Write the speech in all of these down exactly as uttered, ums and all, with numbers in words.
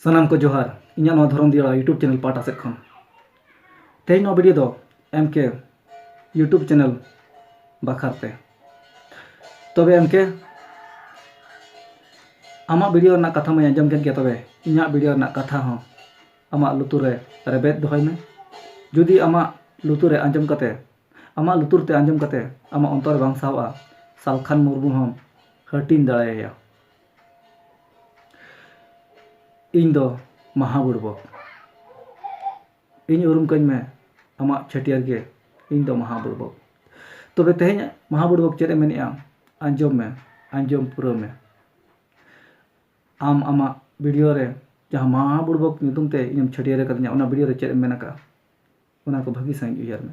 ᱥᱟᱱᱟᱢ ᱠᱚ ᱡᱚᱦᱟᱨ, ᱤᱧᱟᱹᱜ ᱱᱚᱣᱟ ᱫᱷᱚᱨᱚᱢ ᱫᱤᱭᱟᱹᱲᱟ YouTube channel ᱯᱟᱦᱴᱟ ᱥᱮᱫ ᱠᱷᱚᱱ᱾ ᱛᱮᱦᱮᱧ ᱱᱚᱣᱟ video ᱫᱚ M K YouTube channel ᱵᱟᱠᱷᱨᱟ ᱛᱮ᱾ ᱛᱚᱵᱮ M K, ᱟᱢᱟᱜ video ᱨᱮᱱᱟᱜ ᱠᱟᱛᱷᱟ ᱢᱟᱧ ᱟᱸᱡᱚᱢ ᱠᱮᱫ ᱜᱮᱭᱟ, ᱛᱚᱵᱮ ᱤᱧᱟᱹᱜ video ᱨᱮᱱᱟᱜ ᱠᱟᱛᱷᱟ ᱦᱚᱸ ᱟᱢᱟᱜ ᱞᱩᱛᱩᱨ ᱨᱮ ᱨᱮᱵᱮᱫ ᱫᱚᱦᱚᱭ ᱢᱮ᱾ ᱡᱩᱫᱤ ᱟᱢᱟᱜ ᱞᱩᱛᱩᱨ ᱨᱮ ᱟᱸᱡᱚᱢ ᱠᱟᱛᱮ, ᱟᱢᱟᱜ ᱞᱩᱛᱩᱨ ᱛᱮ ᱟᱸᱡᱚᱢ ᱠᱟᱛᱮ ᱟᱢᱟᱜ ᱚᱱᱛᱚᱨ ᱨᱮ ᱵᱟᱝ ᱥᱟᱦᱚᱵᱼᱟ, ᱥᱟᱞᱠᱷᱟᱱ ᱢᱩᱨᱢᱩ ᱦᱚᱸᱢ ᱦᱟᱹᱴᱤᱧ ᱫᱟᱲᱮᱭᱟᱭᱟ᱾ ᱤᱧ ᱫᱚ ᱢᱟᱦᱟ ᱵᱩᱲᱵᱚᱠ᱾ ᱤᱧ ᱩᱨᱩᱢ ᱠᱟᱹᱧ ᱢᱮ, ᱟᱢᱟᱜ ᱪᱷᱟᱹᱴᱭᱟᱹᱨ ᱜᱮ ᱤᱧ ᱫᱚ ᱢᱟᱦᱟ ᱵᱩᱲᱵᱚᱠ᱾ ᱛᱚᱵᱮ ᱛᱮᱦᱮᱧ ᱢᱟᱦᱟ ᱵᱩᱲᱵᱚᱠ ᱪᱮᱫ ᱮ ᱢᱮᱱᱮᱜᱼᱟ? ᱟᱸᱡᱚᱢ ᱢᱮ, ᱟᱸᱡᱚᱢ ᱯᱩᱨᱟᱹᱣ ᱢᱮ᱾ ᱟᱢ ᱟᱢᱟᱜ video ᱨᱮ ᱡᱟᱦᱟᱸ ᱢᱟᱦᱟ ᱵᱩᱲᱵᱚᱠ ᱧᱩᱛᱩᱢ ᱛᱮ ᱤᱧᱮᱢ ᱪᱷᱟᱹᱴᱭᱟᱹᱨ ᱟᱠᱟᱫᱤᱧᱟ, ᱚᱱᱟ video ᱨᱮ ᱪᱮᱫ ᱮᱢ ᱢᱮᱱ ᱟᱠᱟᱫᱼᱟ, ᱚᱱᱟ ᱠᱚ ᱵᱷᱟᱹᱜᱤ ᱥᱟᱺᱦᱤᱡ ᱩᱭᱦᱟᱹᱨ ᱢᱮ᱾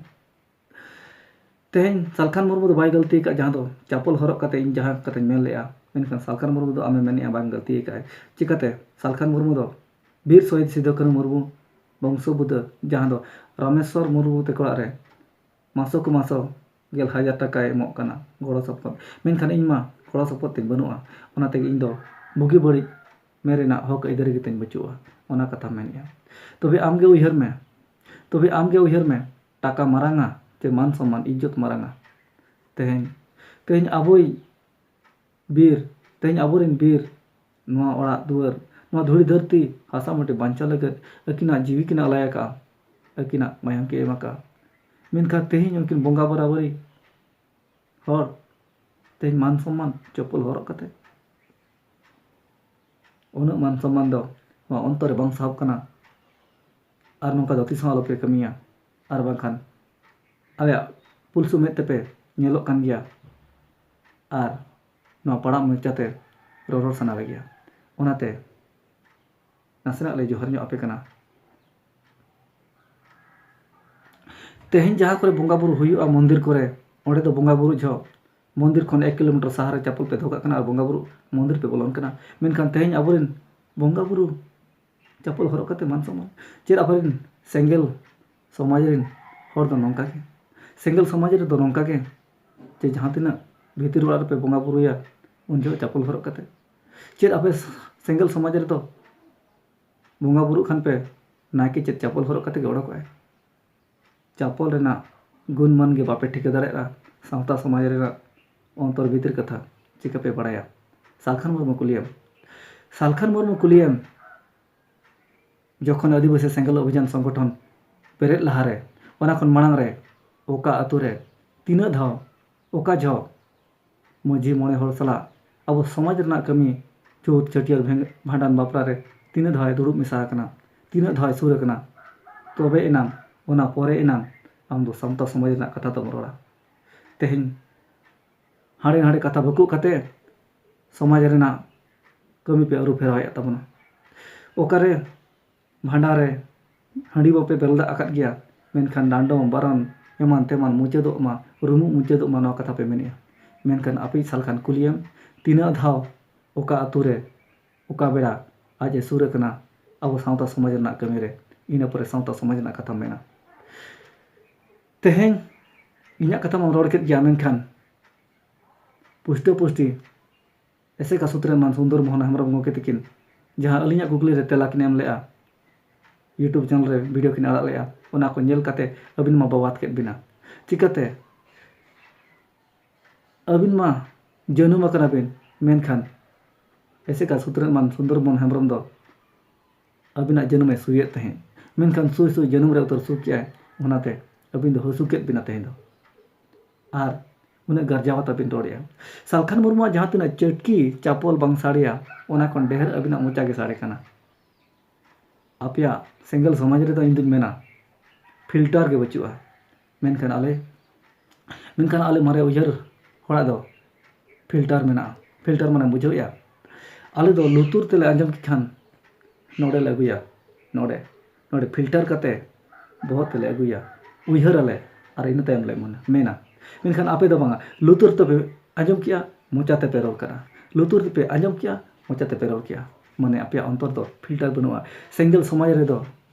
ᱛᱮᱦᱮᱧ ᱥᱟᱞᱠᱷᱟᱱ ᱢᱩᱨᱢᱩ ᱫᱚ ᱵᱟᱭ ᱜᱟᱹᱞᱛᱤ ᱟᱠᱟᱫ, ᱡᱟᱦᱟᱸ ᱫᱚ ᱪᱟᱯᱚᱞ ᱦᱚᱨᱚᱜ ᱠᱟᱛᱮ ᱤᱧ ᱡᱟᱦᱟᱸ ᱠᱟᱛᱷᱟᱧ ᱢᱮᱱ ᱞᱮᱜᱼᱟ, ᱢᱮᱱᱠᱷᱟᱱ ᱥᱟᱞᱠᱷᱟᱱ ᱢᱩᱨᱢᱩ ᱫᱚ ᱟᱢᱮ ᱢᱮᱱᱮᱜᱼᱟ ᱵᱟᱝ ᱜᱟᱹᱞᱛᱤ ᱟᱠᱟᱫᱼᱟᱭ᱾ ᱪᱤᱠᱟᱹᱛᱮ? ᱥᱟᱞᱠᱷᱟᱱ ᱢᱩᱨᱢᱩ ᱫᱚ ᱵᱤᱨ ᱥᱚᱦᱤᱫ ᱥᱤᱫᱩ ᱠᱟᱹᱱᱦᱩ ᱢᱩᱨᱢᱩ ᱵᱚᱝᱥᱚ ᱵᱩᱫᱟᱹ, ᱡᱟᱦᱟᱸ ᱫᱚ ᱨᱟᱢᱮᱥᱣᱚᱨ ᱢᱩᱨᱢᱩ ᱛᱟᱠᱚ ᱚᱲᱟᱜ ᱨᱮ ᱢᱟᱥᱚ ᱠᱚ ᱢᱟᱥᱚ ᱜᱮᱞ ᱦᱟᱡᱟᱨ ᱴᱟᱠᱟᱭ ᱮᱢᱚᱜ ᱠᱟᱱᱟ ᱜᱚᱲᱚ ᱥᱚᱯᱚᱦᱚᱫ᱾ ᱢᱮᱱᱠᱷᱟᱱ ᱤᱧ ᱢᱟ ᱜᱚᱲᱚ ᱥᱚᱯᱚᱦᱚᱫ ᱛᱤᱧ ᱵᱟᱹᱱᱩᱜᱼᱟ, ᱚᱱᱟ ᱛᱮᱜᱮ ᱤᱧ ᱫᱚ ᱵᱩᱜᱤ ᱵᱟᱹᱲᱤᱡ ᱢᱮ ᱨᱮᱱᱟᱜ ᱦᱚᱠ ᱟᱹᱭᱫᱟᱹᱨᱤ ᱜᱮᱛᱤᱧ ᱵᱟᱹᱪᱩᱜᱼᱟ, ᱚᱱᱟ ᱠᱟᱛᱷᱟᱢ ᱢᱮᱱᱮᱜᱼᱟ᱾ ᱛᱚᱵᱮ ᱟᱢ ᱜᱮ ᱩᱭᱦᱟᱹᱨ ᱢᱮ, ᱛᱚᱵᱮ ᱟᱢ ᱜᱮ ᱩᱭᱦᱟᱹᱨ ᱢᱮ, ᱴᱟᱠᱟ ᱢᱟᱨᱟᱝᱟ ᱪᱮ ᱢᱟᱱ ᱥᱚᱢᱢᱟᱱ, ᱤᱡᱽᱡᱚᱛ ᱢᱟᱨᱟᱝᱟ? ᱛᱮᱦᱮᱧ, ᱛᱮᱦᱮᱧ ᱟᱵᱚᱭᱤᱡ ᱵᱤᱨ, ᱛᱮᱦᱮᱧ ᱟᱵᱚᱨᱮᱱ ᱵᱤᱨ, ᱱᱚᱣᱟ ᱚᱲᱟᱜ ᱫᱩᱣᱟᱹᱨ, ᱱᱚᱣᱟ ᱫᱷᱩᱲᱤ ᱫᱷᱟᱹᱨᱛᱤ ᱦᱟᱥᱟ ᱢᱟᱹᱴᱤ ᱵᱟᱧᱪᱟᱣ ᱞᱟᱹᱜᱤᱫ ᱟᱹᱠᱤᱱᱟᱜ ᱡᱤᱣᱤ ᱠᱤᱱ ᱟᱞᱟᱭ ᱟᱠᱟᱫᱼᱟ, ᱟᱹᱠᱤᱱᱟᱜ ᱢᱟᱭᱟᱢ ᱠᱤᱱ ᱮᱢ ᱟᱠᱟᱫᱼᱟ᱾ ᱢᱮᱱᱠᱷᱟᱱ ᱛᱮᱦᱮᱧ ᱩᱱᱠᱤᱱ ᱵᱚᱸᱜᱟ ᱵᱟᱨᱟᱵᱟᱹᱨᱤ ᱦᱚᱲ ᱛᱮᱦᱮᱧ ᱢᱟᱱ ᱥᱚᱢᱢᱟᱱ ᱪᱚᱯᱚᱞ ᱦᱚᱨᱚᱜ ᱠᱟᱛᱮ, ᱩᱱᱟᱹᱜ ᱢᱟᱱ ᱥᱚᱢᱢᱟᱱ ᱫᱚ ᱱᱚᱣᱟ ᱚᱱᱛᱚᱨ ᱨᱮ ᱵᱟᱝ ᱥᱟᱦᱚᱵ ᱠᱟᱱᱟ᱾ ᱟᱨ ᱱᱚᱝᱠᱟ ᱫᱚ ᱛᱤᱥ ᱦᱚᱸ ᱟᱞᱚᱯᱮ ᱠᱟᱹᱢᱤᱭᱟ, ᱟᱨ ᱵᱟᱝᱠᱷᱟᱱ ᱟᱞᱮᱭᱟᱜ ᱯᱩᱞᱥᱩ ᱢᱮᱫ ᱛᱮᱯᱮ ᱧᱮᱞᱚᱜ ᱠᱟᱱ ᱜᱮᱭᱟ ᱟᱨ ᱱᱚᱣᱟ ᱯᱟᱲᱟᱜ ᱢᱚᱪᱟᱛᱮ ᱨᱚᱨᱚᱲ ᱥᱟᱱᱟ ᱞᱮ ᱜᱮᱭᱟ᱾ ᱚᱱᱟᱛᱮ ᱱᱟᱥᱮᱱᱟᱜ ᱞᱮ ᱡᱚᱦᱟᱨ ᱧᱚᱜ ᱟᱯᱮ ᱠᱟᱱᱟ᱾ ᱛᱮᱦᱮᱧ ᱡᱟᱦᱟᱸ ᱠᱚᱨᱮ ᱵᱚᱸᱜᱟ ᱵᱩᱨᱩ ᱦᱩᱭᱩᱜᱼᱟ ᱢᱚᱱᱫᱤᱨ ᱠᱚᱨᱮ, ᱚᱸᱰᱮ ᱫᱚ ᱵᱚᱸᱜᱟ ᱵᱩᱨᱩ ᱡᱚᱦᱚᱜ ᱢᱚᱱᱫᱤᱨ ᱠᱷᱚᱱ ᱮᱠ ᱠᱤᱞᱳᱢᱤᱴᱟᱨ ᱥᱟᱦᱟ ᱨᱮ ᱪᱟᱯᱚᱞ ᱯᱮ ᱫᱚᱦᱚ ᱠᱟᱜ ᱠᱟᱱᱟ ᱟᱨ ᱵᱚᱸᱜᱟ ᱵᱩᱨᱩ ᱢᱚᱱᱫᱤᱨ ᱯᱮ ᱵᱚᱞᱚᱱ ᱠᱟᱱᱟ᱾ ᱢᱮᱱᱠᱷᱟᱱ ᱛᱮᱦᱮᱧ ᱟᱵᱚᱨᱮᱱ ᱵᱚᱸᱜᱟ ᱵᱩᱨᱩ ᱪᱟᱯᱚᱞ ᱦᱚᱨᱚᱜ ᱠᱟᱛᱮ ᱢᱟᱱ ᱥᱚᱢᱢᱟᱱ? ᱪᱮᱫ ᱟᱵᱚᱨᱮᱱ ᱥᱮᱸᱜᱮᱞ ᱥᱚᱢᱟᱡᱽ ᱨᱮᱱ ᱦᱚᱲ ᱫᱚ ᱱᱚᱝᱠᱟ ᱜᱮ? ᱥᱮᱸᱜᱮᱞ ᱥᱚᱢᱟᱡᱽ ᱨᱮᱫᱚ ᱱᱚᱝᱠᱟ ᱜᱮ ᱡᱮ ᱡᱟᱦᱟᱸ ᱛᱤᱱᱟᱹᱜ ᱵᱷᱤᱛᱤᱨ ᱚᱲᱟᱜ ᱨᱮᱯᱮ ᱵᱚᱸᱜᱟ ᱵᱩᱨᱩᱭᱟ, ᱩᱱ ᱡᱚᱦᱚᱜ ᱪᱟᱯᱚᱞ ᱦᱚᱨᱚᱜ ᱠᱟᱛᱮ? ᱪᱮᱫ ᱟᱯᱮ ᱥᱮᱸᱜᱮᱞ ᱥᱚᱢᱟᱡᱽ ᱨᱮᱫᱚ ᱵᱚᱸᱜᱟ ᱵᱩᱨᱩᱜ ᱠᱷᱟᱱ ᱯᱮ, ᱱᱟᱭᱠᱮ ᱪᱮᱫ ᱪᱟᱯᱚᱞ ᱦᱚᱨᱚᱜ ᱠᱟᱛᱮ ᱜᱮ ᱚᱰᱚᱠᱚᱜᱼᱟᱭ? ᱪᱟᱯᱚᱞ ᱨᱮᱱᱟᱜ ᱜᱩᱱ ᱢᱟᱱ ᱜᱮ ᱵᱟᱯᱮ ᱴᱷᱤᱠᱟᱹ ᱫᱟᱲᱮᱭᱟᱜᱼᱟ᱾ ᱥᱟᱶᱛᱟ ᱥᱚᱢᱟᱡᱽ ᱨᱮᱱᱟᱜ ᱚᱱᱛᱚᱨ ᱵᱷᱤᱛᱤᱨ ᱠᱟᱛᱷᱟ ᱪᱤᱠᱟᱹ ᱯᱮ ᱵᱟᱲᱟᱭᱟ? ᱥᱟᱞᱠᱷᱟᱱ ᱢᱩᱨᱢᱩ ᱠᱩᱞᱤᱭᱮᱢ, ᱥᱟᱞᱠᱷᱟᱱ ᱢᱩᱨᱢᱩ ᱠᱩᱞᱤᱭᱮᱢ, ᱡᱚᱠᱷᱚᱱ ᱟᱹᱫᱤᱵᱟᱹᱥᱤ ᱥᱮᱸᱜᱮᱞ ᱚᱵᱷᱤᱡᱟᱱ ᱥᱚᱝᱜᱚᱴᱷᱚᱱ ᱵᱮᱨᱮᱫ ᱞᱟᱦᱟᱨᱮ, ᱚᱱᱟ ᱠᱷᱚᱱ ᱢᱟᱲᱟᱝ ᱨᱮ ᱚᱠᱟ ᱟᱛᱳ ᱨᱮ ᱛᱤᱱᱟᱹᱜ ᱫᱷᱟᱣ, ᱚᱠᱟ ᱡᱚᱦᱚᱜ ᱢᱟᱹᱡᱷᱤ ᱢᱚᱬᱮ ᱦᱚᱲ ᱥᱟᱞᱟᱜ ᱟᱵᱚ ᱥᱚᱢᱟᱡᱽ ᱨᱮᱱᱟᱜ ᱠᱟᱹᱢᱤ, ᱪᱷᱩᱛ, ᱪᱷᱟᱹᱴᱭᱟᱹᱨ, ᱵᱷᱮᱝ-, ᱵᱷᱟᱸᱰᱟᱱ, ᱵᱟᱯᱞᱟ ᱨᱮ ᱛᱤᱱᱟᱹᱜ ᱫᱷᱟᱣ ᱮ ᱫᱩᱲᱩᱵ ᱢᱮᱥᱟ ᱟᱠᱟᱱᱟ, ᱛᱤᱱᱟᱹᱜ ᱫᱷᱟᱣ ᱮ ᱥᱩᱨ ᱟᱠᱟᱱᱟ, ᱛᱚᱵᱮ ᱮᱱᱟᱝ, ᱚᱱᱟ ᱯᱚᱨᱮ ᱮᱱᱟᱝ ᱟᱢ ᱫᱚ ᱥᱟᱶᱛᱟ ᱥᱚᱢᱟᱡᱽ ᱨᱮᱱᱟᱜ ᱠᱟᱛᱷᱟ ᱫᱚᱢ ᱨᱚᱲᱟ᱾ ᱛᱮᱦᱮᱧ ᱦᱟᱸᱰᱮ ᱱᱟᱰᱮ ᱠᱟᱛᱷᱟ ᱵᱟᱹᱠᱩᱜ ᱠᱟᱛᱮ ᱥᱚᱢᱟᱡᱽ ᱨᱮᱱᱟᱜ ᱠᱟᱹᱢᱤ ᱯᱮ ᱟᱹᱨᱩ ᱯᱷᱮᱨᱟᱣᱮᱫ ᱛᱟᱵᱚᱱᱟ᱾ ᱚᱠᱟᱨᱮ ᱵᱷᱟᱸᱰᱟᱱ ᱨᱮ ᱦᱟᱺᱰᱤ ᱵᱟᱯᱮ ᱵᱮᱨᱮᱞ ᱫᱟᱜ ᱟᱠᱟᱫ ᱜᱮᱭᱟ, ᱢᱮᱱᱠᱷᱟᱱ ᱰᱟᱸᱰᱚᱢ, ᱵᱟᱨᱚᱱ, ᱮᱢᱟᱱ ᱛᱮᱢᱟᱱ ᱢᱩᱪᱟᱹᱫᱚᱜ ᱢᱟ, ᱨᱩᱢᱩᱜ ᱢᱩᱪᱟᱹᱫᱚᱜ ᱢᱟ, ᱱᱚᱣᱟ ᱠᱟᱛᱷᱟ ᱯᱮ ᱢᱮᱱᱮᱜᱼᱟ᱾ ᱢᱮᱱᱠᱷᱟᱱ ᱟᱯᱮᱭᱤᱡ ᱥᱟᱞᱠᱷᱟᱱ ᱠᱩᱞᱤᱭᱮᱢ, ᱛᱤᱱᱟᱹᱜ ᱫᱷᱟᱣ ᱚᱠᱟ ᱟᱹᱛᱩ ᱨᱮ ᱚᱠᱟ ᱵᱮᱲᱟ ᱟᱡ ᱮ ᱥᱩᱨ ᱟᱠᱟᱱᱟ ᱟᱵᱚ ᱥᱟᱶᱛᱟ ᱥᱚᱢᱟᱡᱽ ᱨᱮᱱᱟᱜ ᱠᱟᱹᱢᱤ ᱨᱮ? ᱤᱱᱟᱹ ᱯᱚᱨᱮ ᱥᱟᱶᱛᱟ ᱥᱚᱢᱟᱡᱽ ᱨᱮᱱᱟᱜ ᱠᱟᱛᱷᱟᱢ ᱢᱮᱱᱟ᱾ ᱛᱮᱦᱮᱧ ᱤᱧᱟᱹᱜ ᱠᱟᱛᱷᱟ ᱢᱟᱢ ᱨᱚᱲ ᱠᱮᱫ ᱜᱮᱭᱟ, ᱢᱮᱱᱠᱷᱟᱱ ᱯᱩᱥᱴᱟᱹ ᱯᱩᱥᱴᱤ ᱮᱥᱮᱠᱟ ᱥᱩᱛᱨᱮᱛ ᱢᱟᱱ ᱥᱩᱱᱫᱚᱨ ᱢᱳᱦᱚᱱ ᱦᱮᱢᱵᱨᱚᱢ ᱜᱚᱢᱠᱮ ᱛᱟᱹᱠᱤᱱ ᱡᱟᱦᱟᱸ ᱟᱹᱞᱤᱧᱟᱜ ᱠᱩᱠᱞᱤ ᱨᱮ ᱛᱮᱞᱟ ᱠᱤᱱ ᱮᱢ ᱞᱮᱜᱼᱟ, YouTube channel ᱨᱮ video ᱠᱤᱱ ᱟᱲᱟᱜ ᱞᱮᱜᱼᱟ, ᱚᱱᱟ ᱠᱚ ᱧᱮᱞ ᱠᱟᱛᱮ ᱟᱹᱵᱤᱱ ᱢᱟ ᱵᱟᱵᱟᱫ ᱠᱮᱫ ᱵᱤᱱᱟ᱾ ᱪᱤᱠᱟᱹᱛᱮ? ᱟᱹᱵᱤᱱ ᱢᱟ ᱡᱟᱹᱱᱩᱢ ᱟᱠᱟᱱᱟ ᱵᱤᱱ, ᱢᱮᱱᱠᱷᱟᱱ ᱮᱥᱮᱠᱟ ᱥᱩᱛᱨᱮᱛ ᱢᱟᱱ ᱥᱩᱱᱫᱚᱨ ᱢᱳᱦᱚᱱ ᱦᱮᱢᱵᱨᱚᱢ ᱫᱚ ᱟᱹᱵᱤᱱᱟᱜ ᱡᱟᱹᱱᱩᱢᱮ ᱥᱩᱭᱮᱫ ᱛᱟᱦᱮᱸᱫ, ᱢᱮᱱᱠᱷᱟᱱ ᱥᱩᱭ ᱥᱩᱭ ᱡᱟᱹᱱᱩᱢ ᱨᱮ ᱩᱛᱟᱹᱨ ᱥᱩ ᱠᱮᱜᱼᱟᱭ, ᱚᱱᱟᱛᱮ ᱟᱹᱵᱤᱱ ᱫᱚ ᱦᱟᱹᱥᱩ ᱠᱮᱫ ᱵᱤᱱᱟ ᱛᱮᱦᱮᱧ ᱫᱚ᱾ ᱟᱨ ᱩᱱᱟᱹᱜ ᱜᱟᱨᱡᱟᱣ ᱟᱛᱮ ᱵᱤᱱ ᱨᱚᱲᱮᱜᱼᱟ᱾ ᱥᱟᱞᱠᱷᱟᱱ ᱢᱩᱨᱢᱩᱣᱟᱜ ᱡᱟᱦᱟᱸ ᱛᱤᱱᱟᱹᱜ ᱪᱟᱹᱴᱠᱤ ᱪᱟᱯᱚᱞ ᱵᱟᱝ ᱥᱟᱰᱮᱭᱟ, ᱚᱱᱟ ᱠᱷᱚᱱ ᱰᱷᱮᱨ ᱟᱹᱵᱤᱱᱟᱜ ᱢᱚᱪᱟ ᱜᱮ ᱥᱟᱰᱮ ᱠᱟᱱᱟ᱾ ᱟᱯᱮᱭᱟᱜ ᱥᱮᱸᱜᱮᱞ ᱥᱚᱢᱟᱡᱽ ᱨᱮᱫᱚ ᱤᱧ ᱫᱩᱧ ᱢᱮᱱᱟ, filter ᱜᱮ ᱵᱟᱹᱪᱩᱜᱼᱟ᱾ ᱢᱮᱱᱠᱷᱟᱱ ᱟᱞᱮ, ᱢᱮᱱᱠᱷᱟᱱ ᱟᱞᱮ ᱢᱟᱨᱮ ᱩᱭᱦᱟᱹᱨ ᱦᱚᱲᱟᱜ ᱫᱚ filter ᱢᱮᱱᱟᱜᱼᱟ᱾ Filter ᱢᱟᱱᱮ ᱵᱩᱡᱷᱟᱹᱣᱮᱜᱼᱟ? ᱟᱞᱮ ᱫᱚ ᱞᱩᱛᱩᱨ ᱛᱮᱞᱮ ᱟᱸᱡᱚᱢ ᱠᱮᱫ ᱠᱷᱟᱱ ᱱᱚᱰᱮ ᱞᱮ ᱟᱹᱜᱩᱭᱟ, ᱱᱚᱰᱮ, ᱱᱚᱰᱮ filter ᱠᱟᱛᱮ ᱵᱚᱦᱚᱜ ᱛᱮᱞᱮ ᱟᱹᱜᱩᱭᱟ, ᱩᱭᱦᱟᱹᱨ ᱟᱞᱮ ᱟᱨ ᱤᱱᱟᱹ ᱛᱟᱭᱚᱢ ᱞᱮ ᱢᱮᱱᱟ, ᱢᱮᱱᱟ᱾ ᱢᱮᱱᱠᱷᱟᱱ ᱟᱯᱮ ᱫᱚ ᱵᱟᱝᱟ, ᱞᱩᱛᱩᱨ ᱛᱮᱯᱮ ᱟᱸᱡᱚᱢ ᱠᱮᱜᱼᱟ, ᱢᱚᱪᱟ ᱛᱮᱯᱮ ᱨᱚᱲ ᱠᱟᱱᱟ, ᱞᱩᱛᱩᱨ ᱛᱮᱯᱮ ᱟᱸᱡᱚᱢ ᱠᱮᱜᱼᱟ, ᱢᱚᱪᱟ ᱛᱮᱯᱮ ᱨᱚᱲ ᱠᱮᱜᱼᱟ᱾ ᱢᱟᱱᱮ ᱟᱯᱮᱭᱟᱜ ᱚᱱᱛᱚᱨ ᱫᱚ filter ᱵᱟᱹᱱᱩᱜᱼᱟ᱾ ᱥᱮᱸᱜᱮᱞ ᱥᱚᱢᱟᱡᱽ ᱨᱮᱫᱚ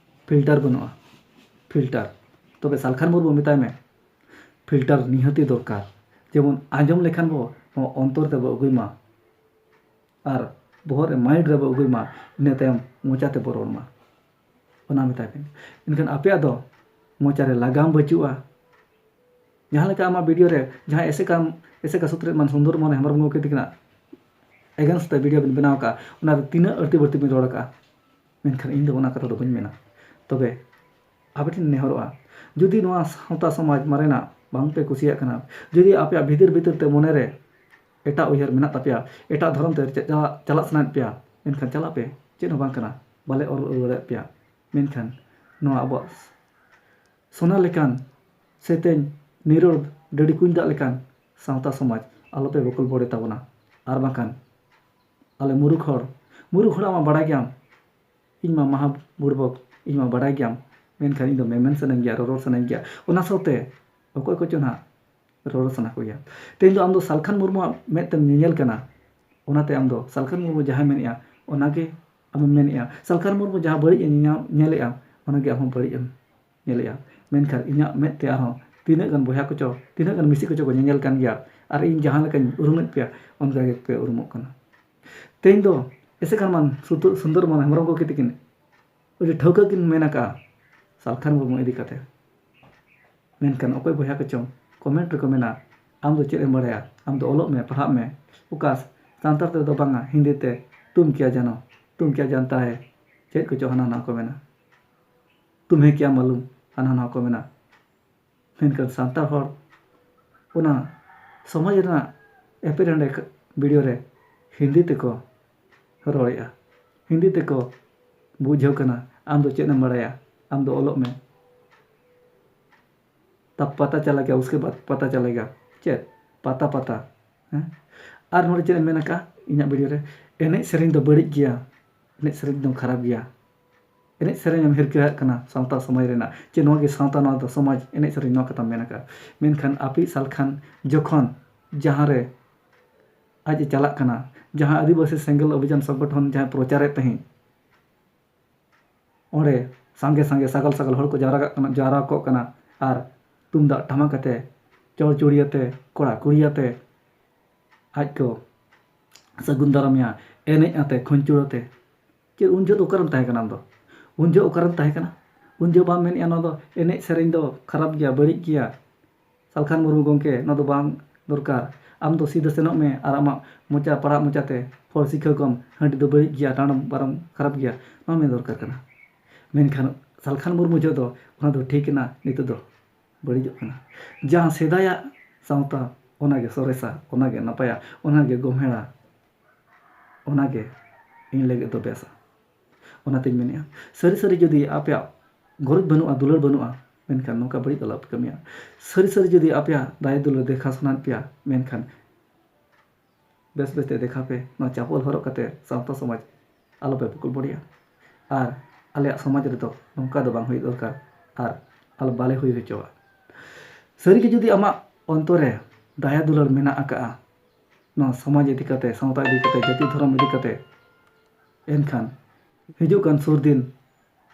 filter ᱵᱟᱹᱱᱩᱜᱼᱟ, filter᱾ ᱛᱚᱵᱮ ᱥᱟᱞᱠᱷᱟᱱ ᱢᱩᱨᱢᱩ ᱢᱮᱛᱟᱭ ᱢᱮ, filter ᱱᱤᱦᱟᱹᱛᱤ ᱫᱚᱨᱠᱟᱨ, ᱡᱮᱢᱚᱱ ᱟᱸᱡᱚᱢ ᱞᱮᱠᱷᱟᱱ ᱵᱚ ᱱᱚᱣᱟ ᱚᱱᱛᱚᱨ ᱛᱮᱵᱚ ᱟᱹᱜᱩᱭ ᱢᱟ᱾ ᱟᱨ ᱵᱚᱦᱚᱜ ᱨᱮ, ᱢᱟᱭᱤᱱᱰ ᱨᱮ ᱵᱚ ᱟᱹᱜᱩᱭ ᱢᱟ, ᱤᱱᱟᱹ ᱛᱟᱭᱚᱢ ᱢᱚᱪᱟ ᱛᱮᱵᱚ ᱨᱚᱲ ᱢᱟ᱾ ᱚᱱᱟ ᱢᱮᱛᱟᱭ ᱯᱮ᱾ ᱮᱱᱠᱷᱟᱱ ᱟᱯᱮᱭᱟᱜ ᱫᱚ ᱢᱚᱪᱟ ᱨᱮ ᱞᱟᱜᱟᱢ ᱵᱟᱹᱪᱩᱜᱼᱟ᱾ ᱡᱟᱦᱟᱸ ᱞᱮᱠᱟ ᱟᱢᱟᱜ ᱵᱷᱤᱰᱤᱭᱳ ᱨᱮ ᱡᱟᱦᱟᱸ ᱮᱥᱮᱠᱟ ᱮᱥᱮᱠᱟ ᱥᱩᱛᱨᱮᱫ ᱢᱟᱱ ᱥᱩᱱᱫᱚᱨ ᱢᱳᱦᱚᱱ ᱦᱮᱢᱵᱨᱚᱢ ᱜᱚᱢᱠᱮ ᱛᱤᱠᱤᱱᱟᱜ ᱮᱜᱮᱱᱥᱴ ᱛᱮ ᱵᱷᱤᱰᱤᱭᱳ ᱵᱤᱱ ᱵᱮᱱᱟᱣ ᱠᱟᱜᱼᱟ, ᱚᱱᱟ ᱨᱮ ᱛᱤᱱᱟᱹᱜ ᱟᱹᱲᱛᱤ ᱵᱟᱹᱲᱛᱤ ᱵᱤᱱ ᱨᱚᱲ ᱠᱟᱜᱼᱟ, ᱢᱮᱱᱠᱷᱟᱱ ᱤᱧ ᱫᱚ ᱚᱱᱟ ᱠᱟᱛᱷᱟ ᱫᱚ ᱵᱟᱹᱧ ᱢᱮᱱᱟ᱾ ᱛᱚᱵᱮ ᱟᱯᱮ ᱴᱷᱮᱱ ᱱᱮᱦᱚᱨᱚᱜᱼᱟ, ᱡᱩᱫᱤ ᱱᱚᱣᱟ ᱥᱟᱶᱛᱟ ᱥᱚᱢᱟᱡᱽ ᱢᱟᱨᱮᱱᱟᱜ ᱵᱟᱝ ᱯᱮ ᱠᱩᱥᱤᱭᱟᱜ ᱠᱟᱱᱟ, ᱡᱩᱫᱤ ᱟᱯᱮᱭᱟᱜ ᱵᱷᱤᱛᱤᱨ ᱵᱷᱤᱛᱤᱨ ᱛᱮ ᱢᱚᱱᱮ ᱨᱮ ᱮᱴᱟᱜ ᱩᱭᱦᱟᱹᱨ ᱢᱮᱱᱟᱜ ᱛᱟᱯᱮᱭᱟ, ᱮᱴᱟᱜ ᱫᱷᱚᱨᱚᱢ ᱛᱮ ᱪᱟ-, ᱪᱟᱞᱟᱜ, ᱪᱟᱞᱟᱜ ᱥᱟᱱᱟᱭᱮᱫ ᱯᱮᱭᱟ, ᱮᱱᱠᱷᱟᱱ ᱪᱟᱞᱟᱜ ᱯᱮ, ᱪᱮᱫ ᱦᱚᱸ ᱵᱟᱝ ᱠᱟᱱᱟ, ᱵᱟᱞᱮ ᱚᱨ ᱩᱨᱟᱹᱣ ᱫᱟᱲᱮᱭᱟᱜ ᱯᱮᱭᱟ᱾ ᱢᱮᱱᱠᱷᱟᱱ ᱱᱚᱣᱟ ᱟᱵᱚᱣᱟᱜ ᱥᱳᱱᱟ ᱞᱮᱠᱟᱱ ᱥᱮ ᱛᱮᱧ ᱱᱤᱨᱚᱲ ᱰᱟᱹᱰᱤ ᱠᱩᱧ ᱫᱟᱜ ᱞᱮᱠᱟᱱ ᱥᱟᱶᱛᱟ ᱥᱚᱢᱟᱡᱽ ᱟᱞᱚᱯᱮ ᱵᱚᱠᱚᱞ ᱵᱚᱰᱮ ᱛᱟᱵᱚᱱᱟ᱾ ᱟᱨ ᱵᱟᱝᱠᱷᱟᱱ ᱟᱞᱮ ᱢᱩᱨᱩᱠᱷ ᱦᱚᱲ, ᱢᱩᱨᱩᱠᱷ ᱦᱚᱲᱟᱜ ᱢᱟ ᱵᱟᱲᱟᱭ ᱜᱮᱭᱟᱢ, ᱤᱧ ᱢᱟ ᱢᱟᱦᱟ ᱵᱩᱲᱵᱚᱠ, ᱤᱧ ᱢᱟ ᱵᱟᱲᱟᱭ ᱜᱮᱭᱟᱢ, ᱢᱮᱱᱠᱷᱟᱱ ᱤᱧ ᱫᱚ ᱢᱮᱢᱮᱱ ᱥᱟᱱᱟᱧ ᱜᱮᱭᱟ, ᱨᱚᱨᱚᱲ ᱥᱟᱱᱟᱧ ᱜᱮᱭᱟ᱾ ᱚᱱᱟ ᱥᱟᱶᱛᱮ ᱚᱠᱚᱭ ᱠᱚᱪᱚ ᱱᱟᱦᱟᱜ ᱨᱚᱨᱚᱲ ᱥᱟᱱᱟ ᱠᱚᱜᱮᱭᱟ᱾ ᱛᱮᱦᱮᱧ ᱫᱚ ᱟᱢ ᱫᱚ ᱥᱟᱞᱠᱷᱟᱱ ᱢᱩᱨᱢᱩᱣᱟᱜ ᱢᱮᱫ ᱛᱮᱢ ᱧᱮᱧᱮᱞ ᱠᱟᱱᱟ, ᱚᱱᱟᱛᱮ ᱟᱢ ᱫᱚ ᱥᱟᱞᱠᱷᱟᱱ ᱢᱩᱨᱢᱩ ᱡᱟᱦᱟᱸᱭ ᱢᱮᱱᱮᱜᱼᱟ, ᱚᱱᱟᱜᱮ ᱟᱢᱮᱢ ᱢᱮᱱᱮᱜᱼᱟ᱾ ᱥᱟᱞᱠᱷᱟᱱ ᱢᱩᱨᱢᱩ ᱡᱟᱦᱟᱸ ᱵᱟᱹᱲᱤᱡ ᱮ ᱧᱮᱧᱟᱢ, ᱧᱮᱞᱮᱜᱼᱟ, ᱚᱱᱟᱜᱮ ᱟᱢ ᱦᱚᱸ ᱵᱟᱹᱲᱤᱡ ᱮᱢ ᱧᱮᱞᱮᱜᱼᱟ᱾ ᱢᱮᱱᱠᱷᱟᱱ ᱤᱧᱟᱹᱜ ᱢᱮᱫ ᱛᱮ ᱟᱨᱦᱚᱸ ᱛᱤᱱᱟᱹᱜ ᱜᱟᱱ ᱵᱚᱭᱦᱟ ᱠᱚᱪᱚ, ᱛᱤᱱᱟᱹᱜ ᱜᱟᱱ ᱢᱤᱥᱤ ᱠᱚᱪᱚ ᱠᱚ ᱧᱮᱧᱮᱞ ᱠᱟᱱ ᱜᱮᱭᱟ, ᱟᱨ ᱤᱧ ᱡᱟᱦᱟᱸ ᱞᱮᱠᱟᱧ ᱩᱨᱩᱢᱮᱫ ᱯᱮᱭᱟ, ᱚᱱᱠᱟ ᱜᱮᱯᱮ ᱩᱨᱩᱢᱚᱜ ᱠᱟᱱᱟ᱾ ᱛᱮᱦᱮᱧ ᱫᱚ ᱮᱥᱮᱠᱟᱱ ᱢᱟᱱ ᱥᱩᱛᱩ-, ᱥᱩᱱᱫᱚᱨ ᱢᱚᱱ ᱦᱮᱢᱵᱨᱚᱢ ᱜᱚᱢᱠᱮ ᱛᱤᱠᱤᱱ ᱟᱹᱰᱤ ᱴᱷᱟᱹᱣᱠᱟᱹ ᱠᱤᱱ ᱢᱮᱱ ᱟᱠᱟᱜᱼᱟ, ᱥᱟᱞᱠᱷᱟᱱ ᱢᱩᱨᱢᱩ ᱤᱫᱤ ᱠᱟᱛᱮ᱾ ᱢᱮᱱᱠᱷᱟᱱ ᱚᱠᱚᱭ ᱵᱚᱭᱦᱟ ᱠᱚᱪᱚᱝ ᱠᱚᱢᱮᱱᱴ ᱨᱮᱠᱚ ᱢᱮᱱᱟ, "ᱟᱢ ᱫᱚ ᱪᱮᱫ ᱮᱢ ᱵᱟᱲᱟᱭᱟ? ᱟᱢ ᱫᱚ ᱚᱞᱚᱜ ᱢᱮ, ᱯᱟᱲᱦᱟᱜ ᱢᱮ, ᱚᱠᱟ ᱥᱟᱱᱛᱟᱲ ᱛᱮᱫᱚ ᱵᱟᱝᱟ, ᱦᱤᱱᱫᱤ ᱛᱮ, ᱛᱩᱢ ᱠᱭᱟ ᱡᱟᱱᱚ, ᱛᱩᱢ ᱠᱭᱟ ᱡᱟᱱᱛᱟ ᱦᱮ?" ᱪᱮᱫ ᱠᱚᱪᱚ ᱦᱟᱱᱟ ᱱᱟᱣᱟ ᱠᱚ ᱢᱮᱱᱟ, "ᱛᱩᱢᱦᱮ ᱠᱭᱟ ᱢᱟᱞᱩᱢ?" ᱦᱟᱱᱟ ᱱᱟᱣᱟ ᱠᱚ ᱢᱮᱱᱟ᱾ ᱢᱮᱱᱠᱷᱟᱱ ᱥᱟᱱᱛᱟᱲ ᱦᱚᱲ ᱚᱱᱟ ᱥᱚᱢᱟᱡᱽ ᱨᱮᱱᱟᱜ ᱮᱯᱮᱨᱦᱮᱸᱰᱮ ᱵᱷᱤᱰᱤᱭᱳ ᱨᱮ ᱦᱤᱱᱫᱤ ᱛᱮᱠᱚ ᱨᱚᱲᱮᱜᱼᱟ, ᱦᱤᱱᱫᱤ ᱛᱮᱠᱚ ᱵᱩᱡᱷᱟᱹᱣ ᱠᱟᱱᱟ, "ᱟᱢ ᱫᱚ ᱪᱮᱫ ᱮᱢ ᱵᱟᱲᱟᱭᱟ? ᱟᱢ ᱫᱚ ᱚᱞᱚᱜ ᱢᱮ, ᱛᱟᱵ ᱯᱟᱛᱟ ᱪᱟᱞᱮᱜᱟ, ᱩᱥᱠᱮ ᱵᱟᱫ ᱯᱟᱛᱟ ᱪᱟᱞᱮᱜᱟ᱾" ᱪᱮᱫ ᱯᱟᱛᱟ ᱯᱟᱛᱟ? ᱦᱮᱸ? ᱟᱨ ᱱᱚᱰᱮ ᱪᱮᱫ ᱮ ᱢᱮᱱ ᱟᱠᱟᱫᱼᱟ ᱤᱧᱟᱹᱜ ᱵᱷᱤᱰᱤᱭᱳ ᱨᱮ, "ᱮᱱᱮᱡ ᱥᱮᱨᱮᱧ ᱫᱚ ᱵᱟᱹᱲᱤᱡ ᱜᱮᱭᱟ, ᱮᱱᱮᱡ ᱥᱮᱨᱮᱧ ᱫᱚ ᱠᱷᱟᱨᱟᱯ ᱜᱮᱭᱟ, ᱮᱱᱮᱡ ᱥᱮᱨᱮᱧ ᱮᱢ ᱦᱤᱨᱠᱟᱹ ᱟᱜ ᱠᱟᱱᱟ ᱥᱟᱶᱛᱟ ᱥᱚᱢᱟᱡᱽ ᱨᱮᱱᱟᱜ, ᱪᱮ ᱱᱚᱣᱟ ᱜᱮ ᱥᱟᱶᱛᱟ, ᱱᱚᱣᱟ ᱫᱚ ᱥᱚᱢᱟᱡᱽ, ᱮᱱᱮᱡ ᱥᱮᱨᱮᱧ, ᱱᱚᱣᱟ ᱠᱟᱛᱷᱟᱢ ᱢᱮᱱ ᱟᱠᱟᱫᱼᱟ?" ᱢᱮᱱᱠᱷᱟᱱ ᱟᱯᱤᱡ ᱥᱟᱞᱠᱷᱟᱱ ᱡᱚᱠᱷᱚᱱ ᱡᱟᱦᱟᱸ ᱨᱮ ᱟᱡ ᱮ ᱪᱟᱞᱟᱜ ᱠᱟᱱᱟ, ᱡᱟᱦᱟᱸ ᱟᱹᱫᱤᱵᱟᱹᱥᱤ ᱥᱮᱸᱜᱮᱞ ᱚᱵᱷᱤᱡᱟᱱ ᱥᱚᱝᱜᱚᱴᱷᱚᱱ ᱡᱟᱦᱟᱸᱭ ᱯᱨᱚᱪᱟᱨᱮᱫ ᱛᱟᱦᱮᱸᱫ, ᱚᱸᱰᱮ ᱥᱟᱸᱜᱮ ᱥᱟᱸᱜᱮ ᱥᱟᱜᱟᱞ ᱥᱟᱜᱟᱞ ᱦᱚᱲ ᱠᱚ ᱡᱟᱣᱨᱟ ᱠᱟᱜ ᱠᱟᱱᱟ, ᱡᱟᱣᱨᱟ ᱠᱚᱜ ᱠᱟᱱᱟ, ᱟᱨ ᱛᱩᱢᱫᱟᱜ ᱴᱟᱢᱟᱠ ᱟᱛᱮ, ᱪᱚᱲᱪᱩᱲᱤ ᱟᱛᱮ, ᱠᱚᱲᱟ ᱠᱩᱲᱤ ᱟᱛᱮ ᱟᱡ ᱠᱚ ᱥᱟᱹᱜᱩᱱ ᱫᱟᱨᱟᱢᱮᱭᱟ, ᱮᱱᱮᱡ ᱟᱛᱮ, ᱠᱷᱩᱧᱪᱩᱲ ᱟᱛᱮ᱾ ᱪᱮᱫ ᱩᱱ ᱡᱚᱦᱚᱜ ᱫᱚ ᱚᱠᱟᱨᱮᱢ ᱛᱟᱦᱮᱸ ᱠᱟᱱᱟ ᱟᱢ ᱫᱚ? ᱩᱱ ᱡᱚᱦᱚᱜ ᱚᱠᱟᱨᱮᱢ ᱛᱟᱦᱮᱸ ᱠᱟᱱᱟ? ᱩᱱ ᱡᱚᱦᱚᱜ ᱵᱟᱢ ᱢᱮᱱᱮᱜᱼᱟ ᱱᱚᱣᱟ ᱫᱚ ᱮᱱᱮᱡ ᱥᱮᱨᱮᱧ ᱫᱚ ᱠᱷᱟᱨᱟᱯ ᱜᱮᱭᱟ, ᱵᱟᱹᱲᱤᱡ ᱜᱮᱭᱟ? ᱥᱟᱞᱠᱷᱟᱱ ᱢᱩᱨᱢᱩ ᱜᱚᱢᱠᱮ, ᱱᱚᱣᱟ ᱫᱚ ᱵᱟᱝ ᱫᱚᱨᱠᱟᱨ᱾ ᱟᱢ ᱫᱚ ᱥᱤᱫᱷᱟᱹ ᱥᱮᱱᱚᱜ ᱢᱮ ᱟᱨ ᱟᱢᱟᱜ ᱢᱚᱪᱟ, ᱯᱟᱲᱟᱜ ᱢᱚᱪᱟᱛᱮ ᱦᱚᱲ ᱥᱤᱠᱷᱟᱹᱣ ᱠᱚᱢ, ᱦᱟᱺᱰᱤ ᱫᱚ ᱵᱟᱹᱲᱤᱡ ᱜᱮᱭᱟ, ᱰᱟᱸᱰᱚᱢ ᱵᱟᱨᱚᱢ ᱠᱷᱟᱨᱟᱯ ᱜᱮᱭᱟ, ᱱᱚᱣᱟ ᱢᱮᱱ ᱫᱚᱨᱠᱟᱨ ᱠᱟᱱᱟ᱾ ᱢᱮᱱᱠᱷᱟᱱ ᱥᱟᱞᱠᱷᱟᱱ ᱢᱩᱨᱢᱩ ᱡᱚᱦᱚᱜ ᱫᱚ ᱚᱱᱟ ᱫᱚ ᱴᱷᱤᱠ ᱮᱱᱟ, ᱱᱤᱛᱚᱜ ᱫᱚ ᱵᱟᱹᱲᱤᱡᱚᱜ ᱠᱟᱱᱟ᱾ ᱡᱟᱦᱟᱸ ᱥᱮᱫᱟᱭᱟᱜ ᱥᱟᱶᱛᱟ, ᱚᱱᱟᱜᱮ ᱥᱚᱨᱮᱥᱟ, ᱚᱱᱟᱜᱮ ᱱᱟᱯᱟᱭᱟ, ᱚᱱᱟᱜᱮ ᱜᱚᱢᱦᱮᱲᱟ, ᱚᱱᱟᱜᱮ ᱤᱧ ᱞᱟᱹᱜᱤᱫ ᱫᱚ ᱵᱮᱥᱟ᱾ ᱚᱱᱟᱛᱤᱧ ᱢᱮᱱᱮᱫᱼᱟ, ᱥᱟᱹᱨᱤ ᱥᱟᱹᱨᱤ ᱡᱩᱫᱤ ᱟᱯᱮᱭᱟᱜ ᱜᱚᱨᱚᱡᱽ ᱵᱟᱹᱱᱩᱜᱼᱟ, ᱫᱩᱞᱟᱹᱲ ᱵᱟᱹᱱᱩᱜᱼᱟ, ᱢᱮᱱᱠᱷᱟᱱ ᱱᱚᱝᱠᱟ ᱵᱟᱹᱲᱤᱡ ᱫᱚ ᱟᱞᱚᱯᱮ ᱠᱟᱹᱢᱤᱭᱟ᱾ ᱥᱟᱹᱨᱤ ᱥᱟᱹᱨᱤ ᱡᱩᱫᱤ ᱟᱯᱮᱭᱟᱜ ᱫᱟᱭᱟ ᱫᱩᱞᱟᱹᱲ ᱫᱮᱠᱷᱟ ᱥᱟᱱᱟᱭᱮᱫ ᱯᱮᱭᱟ, ᱢᱮᱱᱠᱷᱟᱱ ᱵᱮᱥ ᱵᱮᱥᱛᱮ ᱫᱮᱠᱷᱟ ᱯᱮ᱾ ᱱᱚᱣᱟ ᱪᱟᱯᱚᱞ ᱦᱚᱨᱚᱜ ᱠᱟᱛᱮ ᱥᱟᱶᱛᱟ ᱥᱚᱢᱟᱡᱽ ᱟᱞᱚᱯᱮ ᱵᱩᱠᱩᱞ ᱵᱟᱹᱲᱤᱭᱟ᱾ ᱟᱨ ᱟᱞᱮᱭᱟᱜ ᱥᱚᱢᱟᱡᱽ ᱨᱮᱫᱚ ᱱᱚᱝᱠᱟ ᱫᱚ ᱵᱟᱝ ᱦᱩᱭᱩᱜ ᱫᱚᱨᱠᱟᱨ, ᱟᱨ ᱟᱞᱚ ᱵᱟᱞᱮ ᱦᱩᱭ ᱦᱚᱪᱚᱣᱟᱜ᱾ ᱥᱟᱹᱨᱤᱜᱮ ᱡᱩᱫᱤ ᱟᱢᱟᱜ ᱚᱱᱛᱚᱨ ᱨᱮ ᱫᱟᱭᱟ ᱫᱩᱞᱟᱹᱲ ᱢᱮᱱᱟᱜ ᱟᱠᱟᱜᱼᱟ, ᱱᱚᱣᱟ ᱥᱚᱢᱟᱡᱽ ᱤᱫᱤ ᱠᱟᱛᱮ, ᱥᱟᱶᱛᱟ ᱤᱫᱤ ᱠᱟᱛᱮ, ᱡᱟᱹᱛᱤ ᱫᱷᱚᱨᱚᱢ ᱤᱫᱤ ᱠᱟᱛᱮ, ᱮᱱᱠᱷᱟᱱ ᱦᱤᱡᱩᱜ ᱠᱟᱱ ᱥᱩᱨ ᱫᱤᱱ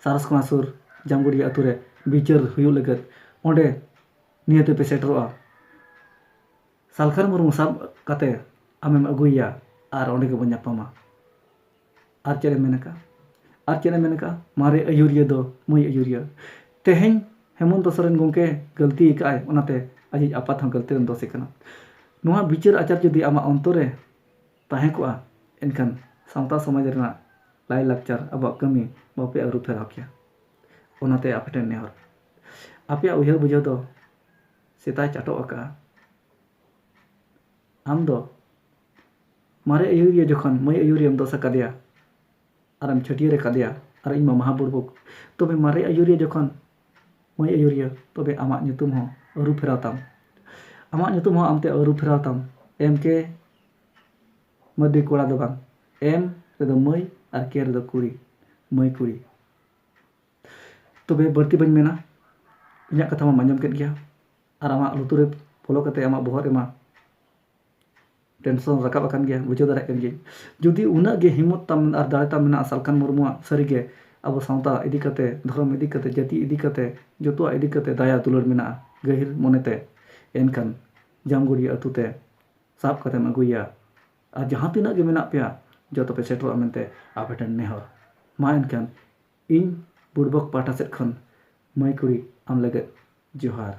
ᱥᱟᱨᱟᱥᱠᱳᱱᱟ ᱥᱩᱨ ᱡᱟᱢᱜᱩᱲᱤᱭᱟᱹ ᱟᱹᱛᱩ ᱨᱮ ᱵᱤᱪᱟᱹᱨ ᱦᱩᱭᱩᱜ ᱞᱟᱹᱜᱤᱫ ᱚᱸᱰᱮ ᱱᱤᱭᱟᱹ ᱛᱮᱯᱮ ᱥᱮᱴᱮᱨᱚᱜᱼᱟ᱾ ᱥᱟᱞᱠᱷᱟᱱ ᱢᱩᱨᱢᱩ ᱥᱟᱵ ᱠᱟᱛᱮ ᱟᱢᱮᱢ ᱟᱹᱜᱩᱭᱮᱭᱟ ᱟᱨ ᱚᱸᱰᱮ ᱜᱮᱵᱚᱱ ᱧᱟᱯᱟᱢᱟ᱾ ᱟᱨ ᱪᱮᱫ ᱮ ᱢᱮᱱ ᱟᱠᱟᱫᱼᱟ? ᱟᱨ ᱪᱮᱫ ᱮ ᱢᱮᱱ ᱟᱠᱟᱫᱼᱟ? ᱢᱟᱨᱮ ᱟᱹᱭᱩᱨᱤᱭᱟᱹ ᱫᱚ ᱢᱟᱹᱭ ᱟᱹᱭᱩᱨᱤᱭᱟᱹ᱾ ᱛᱮᱦᱮᱧ ᱦᱮᱢᱚᱱᱛᱚ ᱥᱚᱨᱮᱱ ᱜᱚᱢᱠᱮ ᱜᱟᱹᱞᱛᱤ ᱟᱠᱟᱫᱼᱟᱭ, ᱚᱱᱟᱛᱮ ᱟᱡᱤᱡ ᱟᱯᱟᱛ ᱦᱚᱸ ᱜᱟᱹᱞᱛᱤ ᱨᱮᱱ ᱫᱳᱥᱮ ᱠᱟᱱᱟ᱾ ᱱᱚᱣᱟ ᱵᱤᱪᱟᱹᱨ ᱟᱪᱟᱨ ᱡᱩᱫᱤ ᱟᱢᱟᱜ ᱚᱱᱛᱚᱨ ᱨᱮ ᱛᱟᱦᱮᱸ ᱠᱚᱜᱼᱟ, ᱮᱱᱠᱷᱟᱱ ᱥᱟᱶᱛᱟ ᱥᱚᱢᱟᱡᱽ ᱨᱮᱱᱟᱜ ᱞᱟᱭᱼᱞᱟᱠᱪᱟᱨ, ᱟᱵᱚᱣᱟᱜ ᱠᱟᱹᱢᱤ ᱵᱟᱯᱮ ᱟᱹᱨᱩ ᱯᱷᱮᱨᱟᱣ ᱠᱮᱭᱟ᱾ ᱚᱱᱟᱛᱮ ᱟᱯᱮ ᱴᱷᱮᱱ ᱱᱮᱦᱚᱨ, ᱟᱯᱮᱭᱟᱜ ᱩᱭᱦᱟᱹᱨ ᱵᱩᱡᱷᱟᱹᱣ ᱫᱚ ᱥᱮᱛᱟᱭ ᱪᱟᱴᱚᱜ ᱟᱠᱟᱫᱼᱟ᱾ ᱟᱢ ᱫᱚ ᱢᱟᱨᱮ ᱟᱹᱭᱩᱨᱤᱭᱟᱹ ᱡᱚᱠᱷᱚᱱ ᱢᱟᱹᱭ ᱟᱹᱭᱩᱨᱤᱭᱟᱹᱢ ᱫᱳᱥ ᱟᱠᱟᱫᱮᱭᱟ ᱟᱨᱮᱢ ᱪᱷᱟᱹᱴᱭᱟᱹᱨ ᱟᱠᱟᱫᱮᱭᱟ, ᱟᱨ ᱤᱧ ᱢᱟ ᱢᱟᱦᱟ ᱵᱩᱲᱵᱩᱠ, ᱛᱚᱵᱮ ᱢᱟᱨᱮ ᱟᱹᱭᱩᱨᱤᱭᱟᱹ ᱡᱚᱠᱷᱚᱱ ᱢᱟᱹᱭ ᱟᱹᱭᱩᱨᱤᱭᱟᱹ, ᱛᱚᱵᱮ ᱟᱢᱟᱜ ᱧᱩᱛᱩᱢ ᱦᱚᱸ ᱟᱹᱨᱩ ᱯᱷᱮᱨᱟᱣ ᱛᱟᱢ᱾ ᱟᱢᱟᱜ ᱧᱩᱛᱩᱢ ᱦᱚᱸ ᱟᱢᱛᱮ ᱟᱹᱨᱩ ᱯᱷᱮᱨᱟᱣ ᱛᱟᱢ᱾ ᱮᱢ ᱠᱮ ᱢᱟᱹᱨᱰᱤ ᱠᱚᱲᱟ ᱫᱚ ᱵᱟᱝ, ᱮᱢ ᱨᱮᱫᱚ ᱢᱟᱹᱭ ᱟᱨ ᱠᱮ ᱨᱮᱫᱚ ᱠᱩᱲᱤ, ᱢᱟᱹᱭ ᱠᱩᱲᱤ᱾ ᱛᱚᱵᱮ ᱵᱟᱹᱲᱛᱤ ᱵᱟᱹᱧ ᱢᱮᱱᱟ, ᱤᱧᱟᱹᱜ ᱠᱟᱛᱷᱟ ᱢᱟᱢ ᱟᱸᱡᱚᱢ ᱠᱮᱫ ᱜᱮᱭᱟ, ᱟᱨ ᱟᱢᱟᱜ ᱞᱩᱛᱩᱨ ᱨᱮ ᱵᱚᱞᱚ ᱠᱟᱛᱮ ᱟᱢᱟᱜ ᱵᱚᱦᱚᱜ ᱨᱮᱢᱟ ᱴᱮᱱᱥᱚᱱ ᱨᱟᱠᱟᱵ ᱟᱠᱟᱱ ᱜᱮᱭᱟ, ᱵᱩᱡᱷᱟᱹᱣ ᱫᱟᱲᱮᱭᱟᱜ ᱠᱟᱱ ᱜᱤᱭᱟᱹᱧ᱾ ᱡᱩᱫᱤ ᱩᱱᱟᱹᱜ ᱜᱮ ᱦᱤᱢᱢᱚᱛ ᱛᱟᱢ ᱟᱨ ᱫᱟᱲᱮ ᱛᱟᱢ ᱢᱮᱱᱟᱜᱼᱟ ᱥᱟᱞᱠᱷᱟᱱ ᱢᱩᱨᱢᱩᱣᱟᱜ, ᱥᱟᱹᱨᱤᱜᱮ ᱟᱵᱚ ᱥᱟᱶᱛᱟ ᱤᱫᱤ ᱠᱟᱛᱮ, ᱫᱷᱚᱨᱚᱢ ᱤᱫᱤ ᱠᱟᱛᱮ, ᱡᱟᱹᱛᱤ ᱤᱫᱤ ᱠᱟᱛᱮ, ᱡᱚᱛᱚᱣᱟᱜ ᱤᱫᱤ ᱠᱟᱛᱮ ᱫᱟᱭᱟ ᱫᱩᱞᱟᱹᱲ ᱢᱮᱱᱟᱜᱼᱟ ᱜᱟᱹᱦᱤᱨ ᱢᱚᱱᱮᱛᱮ, ᱮᱱᱠᱷᱟᱱ ᱡᱟᱢᱜᱩᱲᱤᱭᱟᱹ ᱟᱹᱛᱩ ᱛᱮ ᱥᱟᱵ ᱠᱟᱛᱮᱢ ᱟᱹᱜᱩᱭᱮᱭᱟ᱾ ᱟᱨ ᱡᱟᱦᱟᱸ ᱛᱤᱱᱟᱹᱜ ᱜᱮ ᱢᱮᱱᱟᱜ ᱯᱮᱭᱟ, ᱡᱚᱛᱚ ᱯᱮ ᱥᱮᱴᱮᱨᱚᱜᱼᱟ ᱢᱮᱱᱛᱮ ᱟᱯᱮ ᱴᱷᱮᱱ ᱱᱮᱦᱚᱨ᱾ ᱢᱟ ᱮᱱᱠᱷᱟᱱ ᱤᱧ ᱵᱩᱲᱵᱚᱠ ᱯᱟᱦᱴᱟ ᱥᱮᱫ ᱠᱷᱚᱱ ᱢᱟᱹᱭ ᱠᱩᱲᱤ ᱟᱢ ᱞᱟᱹᱜᱤᱫ ᱡᱚᱦᱟᱨ᱾